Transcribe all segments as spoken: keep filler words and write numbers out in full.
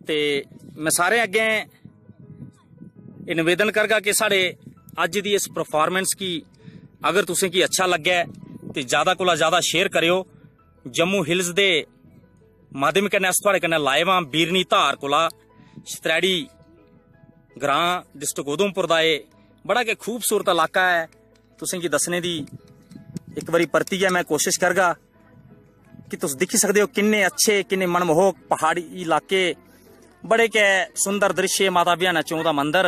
ते मैं सारे अग्गें एह् निवेदन करगा कि साढ़े अज्ज दी इस परफार्मेंस गी अगर तुसें गी अच्छा लग्गै ते ज्यादा कोला ज्यादा शेयर करेओ। जम्मू हिल्स दे माध्यम कन्नै अस थुआढ़े कन्नै लाइव आं बीरनी धार कोला, शतरैड़ी ग्रां, डिस्ट्रिक्ट उधमपुर दा। एह् बड़ा गै खूबसूरत इलाका ऐ। तुसें गी दस्सने दी इक बारी परतियै मैं कोशिश करगा कि तुस दिक्खी सकदे ओ किन्ने अच्छे, किन्ने मनमोहक पहाड़ी इलाके, बड़े गै सुंदर दृश्य। माता भयाना चौं दा मंदर,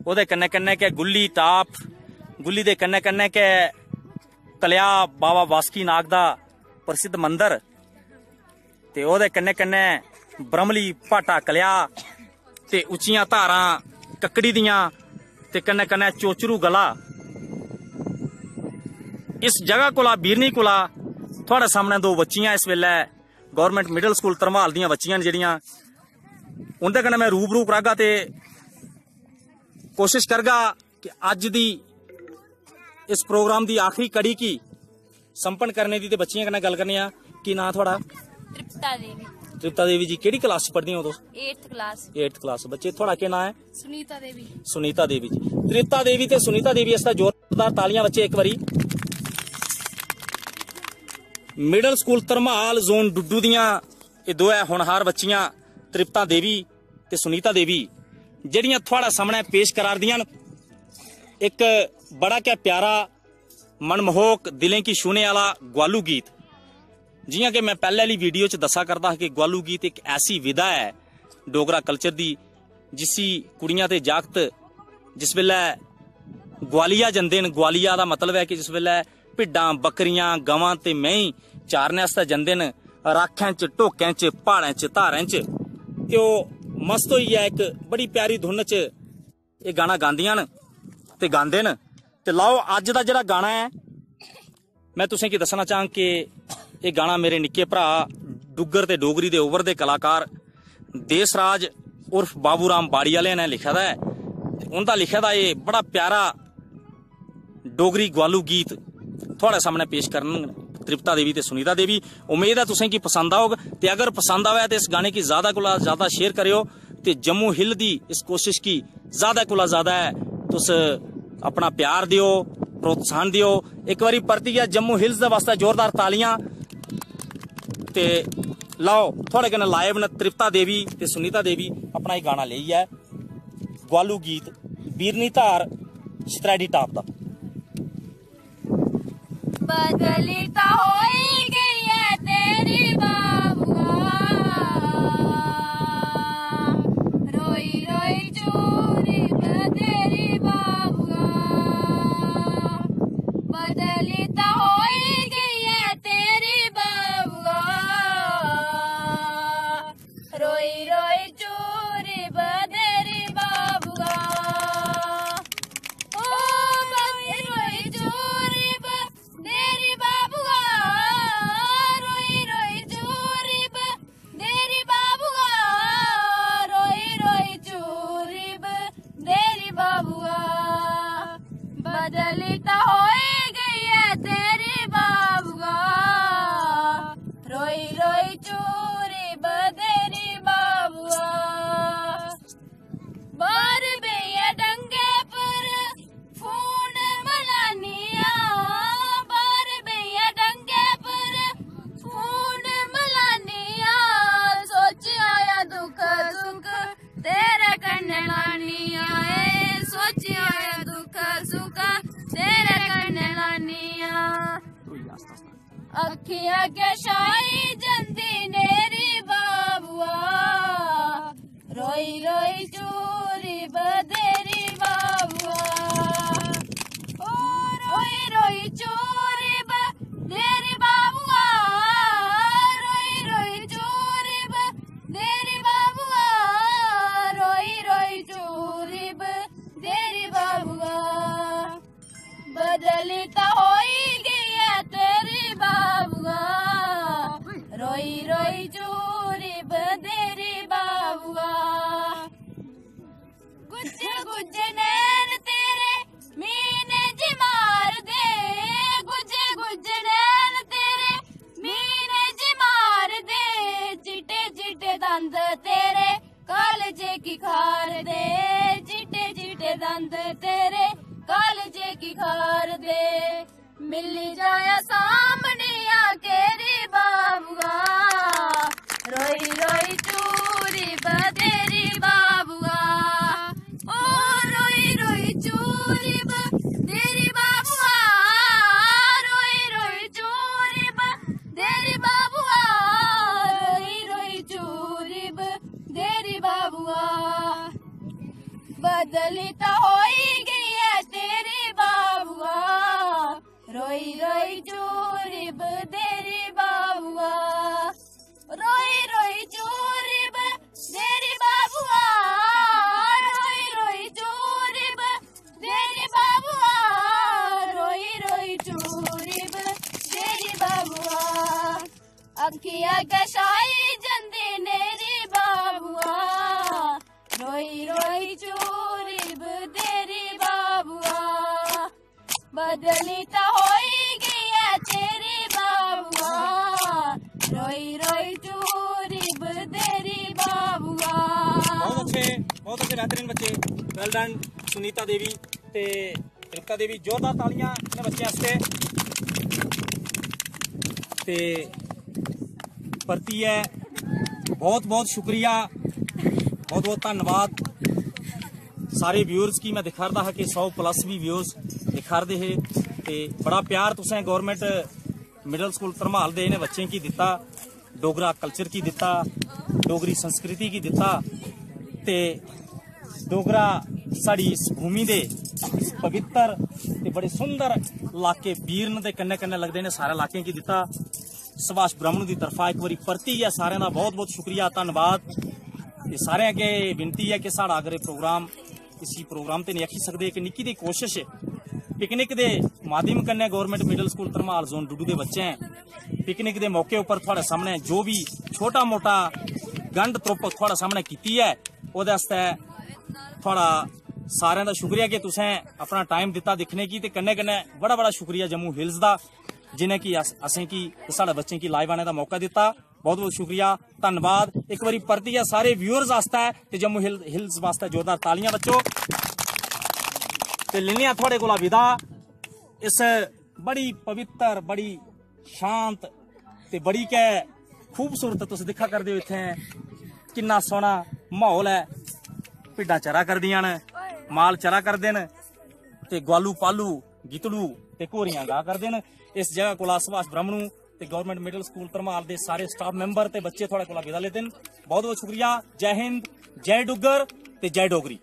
ओह्दे कन्नै कन्नै गै गुल्ली टाप, गुल्ली दे कन्नै कन्नै गै कलेआ बाबा बासुकी नाग दा प्रसिद्ध मंदर, ते ओह्दे कन्नै कन्नै ब्रह्मली भाटा कलेआ ते उच्चियां धारां कक्कड़ी दियां ते कन्नै कन्नै चोचरू गला। इस जगह कोला, बीरनी कोला, थुआढ़े सामने दो बच्चियां इस बेल्लै गवर्नमेंट मिडिल स्कूल धरमाल दियां बच्चियां न जेह्ड़ियां, उं'दे कन्नै मैं रूबरू करागा ते कोशिश करगा कि अज्ज दी इस प्रोग्राम दी आखिरी कड़ी गी संपन्न करने दी ते बच्चियें कन्नै गल्ल करने आं। की नांऽ थुआढ़ा? तृप्ता देवी। तृप्ता देवी जी, केह्ड़ी क्लास च पढ़दियां ओ तुस? Eighth class. Eighth class. बच्चे, थुआढ़ा केह् नांऽ ऐ? सुनीता देवी। सुनीता देवी जी। तृप्ता देवी ते सुनीता देवी आस्तै जोरदार तालियां बच्चे इक बारी। मिडिल स्कूल धरमाल जोन डुड्डू दियां एह् दोऐ होनहार बच्चियां तृप्ता देवी ते सुनीता देवी, जेह्ड़ियां थुआढ़े सामनै पेश करा दियां न इक बड़ा गै प्यारा, मनमोहक, दिलें गी छूने आह्ला ग्वालू गीत। जि'यां कि मैं पैह्ले आह्ली वीडियो च दस्सा करदा हा कि ग्वालू गीत इक ऐसी विधा ऐ डोगरा कल्चर दी, जिसी कुड़ियां ते जागत जिस बेल्लै ग्वालिया जंदे न, ग्वालिया दा मतलब ऐ कि जिस बेल्लै भिड्डां, बकरियां, गवां ते मेंही चारने आस्तै जंदे न, राखें च, ढोकें च, प्हाड़ें च, धारें च, ते ओह् मस्त होइयै इक बड़ी प्यारी धुन च एह् गाना गांदियां न ते गांदे न। ते लाओ, अज्ज दा जेह्ड़ा गाना ऐ, मैं तुसें गी दस्सना चाहंग कि एह् गाना मेरे निक्के भ्राऽ, डुग्गर ते डोगरी दे उभरदे कलाकार देसराज उर्फ बाबू राम बाड़ी आह्ले ने लिखे दा ऐ। ते उं'दा लिखे दा एह् बड़ा प्यारा डोगरी ग्वालू गीत थुआढ़े सामने पेश करन तृप्ता देवी ते सुनीता देवी। उम्मीद ऐ तुसें गी पसंद औग, ते अगर पसंद आवै ते इस गाने गी ज्यादा कोला ज्यादा शेयर करेओ, ते जम्मू हिल दी इस कोशिश गी ज्यादा कोला ज्यादा तुस अपना प्यार देओ, प्रोत्साहन देओ। इक बारी परतियै जम्मू हिल्स दे वास्तै जोरदार तालियां। ते लाओ, थुआढ़े कन्नै लाइव न तृप्ता देवी ते सुनीता देवी अपना एह् गाना लेइयै, ग्वालू गीत, बीरनी धार, शतरैडी टाप दा। बदली तो होई गई है तेरी बाबुआ, रोई रोई चूरी बतेरी बाबुआ। बदली तो होई गई है तेरी बाबुआ, रोई रोई चूरी बतेरी बाबुआ। ओ रोई रोई चूरी बतेरी बाबुआ, रोई रोई चूरी बतेरी बाबुआ, रोई रोई चूरी बतेरी बाबुआ। बदली तो होई गई है तेरी बाबुआ, रोई रोई चूरी बतेरी बाबुआ। बाहर बेहियै डंगे पर फोन मलानिया, बाहर बेहियै डंगे पर फोन मलानिया। सोच आया दुख सुख तेरे कन्नै लानिया, ए सोच आया दुख सुख तेरे कन्नै लानिया। अखियां के छाई जंदी नेरी बाबुआ, रोई रोई चूरी बतेरी बाबुआ। ओ रोई रोई चूरी बतेरी बाबुआ, रोई रोई चूरी बतेरी बाबुआ, रोई रोई चूरी बतेरी बाबुआ। बदली तो होई गई है तेरी बाबुआ, तेरे कालजे की खार दे, चिट्टे चिट्टे दंद तेरे कालजे की खार दे। मिली जाया सामने आके रे बाबुआ, रोई रोई चूरी बतेरी बाबुआ। ओ रोई रोई चूरी बतेरी बाबुआ, रोई रोई चूरी बतेरी बाबुआ, रोई रोई चूरी बतेरी बाबुआ। बदली तो होई गई है तेरी बाबुआ, रोई रोई चूरी बतेरी बाबुआ। रोई रोई चूरी बतेरी बाबुआ, रोई रोई चूरी बतेरी बाबुआ, रोई रोई चूरी बतेरी बाबुआ। अखियां कशाई जंदी नेरी बाबुआ, रोई रोई चूरी बतेरी बाबुआ। बदली तो होई गई है तेरी बाबुआ, रोई रोई चूरी बतेरी बाबुआ। बहुत अच्छे, बहुत अच्छे, बेहतरीन बच्चे। वेल डन सुनीता देवी ते त्रिप्ता देवी। जोरदार तालियां इ'नें बच्चें आस्तै। ते परतियै बहुत बहुत शुक्रिया, बहुत बहुत धन्नवाद। सारे व्यूअर्स की मैं दिखा रहा हा कि सौ प्लस भी व्यूअर्स दिखा रहे हे। ते बड़ा प्यार तुसें गवर्नमेंट मिडल स्कूल धरमाल दे इ'नें बच्चें की दित्ता, डोगरा कल्चर की दित्ता, डोगरी संस्कृति की दित्ता। ते डोगरा साढ़ी इस भूमि दे इस पवित्र ते बड़े सुंदर लाके बीर न ते कन्नै कन्नै लगदे ने सारे लाकें की दित्ता। सुभाष ब्राह्मणु दी तरफा इक बारी परतियै सारें दा बहुत बहुत शुक्रिया, धन्नवाद। ते सारें अग्गें विनती ऐ कि साढ़ा अगर एह् प्रोग्राम, इसी प्रोग्राम ते नेईं आखी सकदे, इक निक्की दी कोशिश पिकनिक दे माध्यम कन्नै government middle school Dharamlal zone डुडू दे बच्चें पिकनिक दे मौके उप्पर थुआढ़े सामने जो बी छोटा मोटा गंढ त्रुप्प थुआढ़े सामने कीती ऐ, ओह्दे आस्तै थुआढ़ा सारें दा शुक्रिया कि तुसें अपना टाइम दित्ता दिक्खने की, ते कन्नै कन्नै बड़ा बड़ा शुक्रिया जम्मू हिल्स दा, जिनें कि अस, असें की ते साढ़े बच्चें की लाइव आने दा मौका दित्ता। बहुत बहुत शुक्रिया, धन्नवाद। इक बारी परतियै सारे व्यूअर्स आस्तै ते जम्मू हिल, हिल्स आस्तै जोरदार तालियां बच्चो। ते लेने आं थुआढ़े कोला विदा इस बड़ी पवित्र, बड़ी शांत ते बड़ी गै खूबसूरत, तुस दिक्खा करदे हो इत्थें किन्ना सोह्ना म्हौल ऐ। भिड्डां चरा करदियां न, माल चरा करदे न ते ग्वालू पालू, गितड़ू ते घोरियां गा करदे न। इस जगह कोला सुभाष ब्राह्मणु ते गवर्नमेंट मिडल स्कूल धरमाल दे सारे स्टाफ मैंबर ते बच्चे थुआढ़े कोला विदा लेदे न। बहुत बहुत शुक्रिया। जय हिंद, जय डुग्गर ते जय डोगरी।